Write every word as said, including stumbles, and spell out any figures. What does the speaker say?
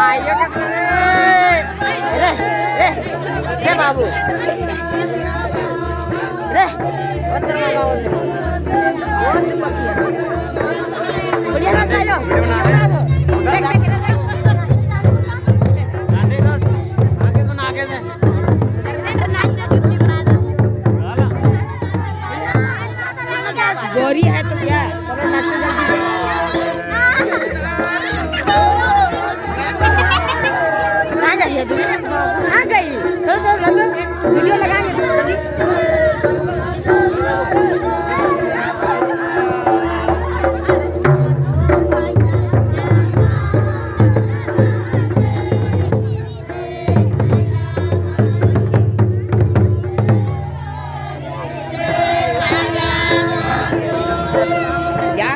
आयो का रे, रे, रे बाबू। रे, ओतर बाबा ओतर। ओतर पकिया। बढ़िया बात आयो। देख, देख, देख। आगे से, आगे से। गोरी है तो क्या? चलो नाचो जल्दी से। कहाँ जा रही है तू? कहाँ गई? चलो, चलो, नाचो। वीडियो लगा रही है, जल्दी। या?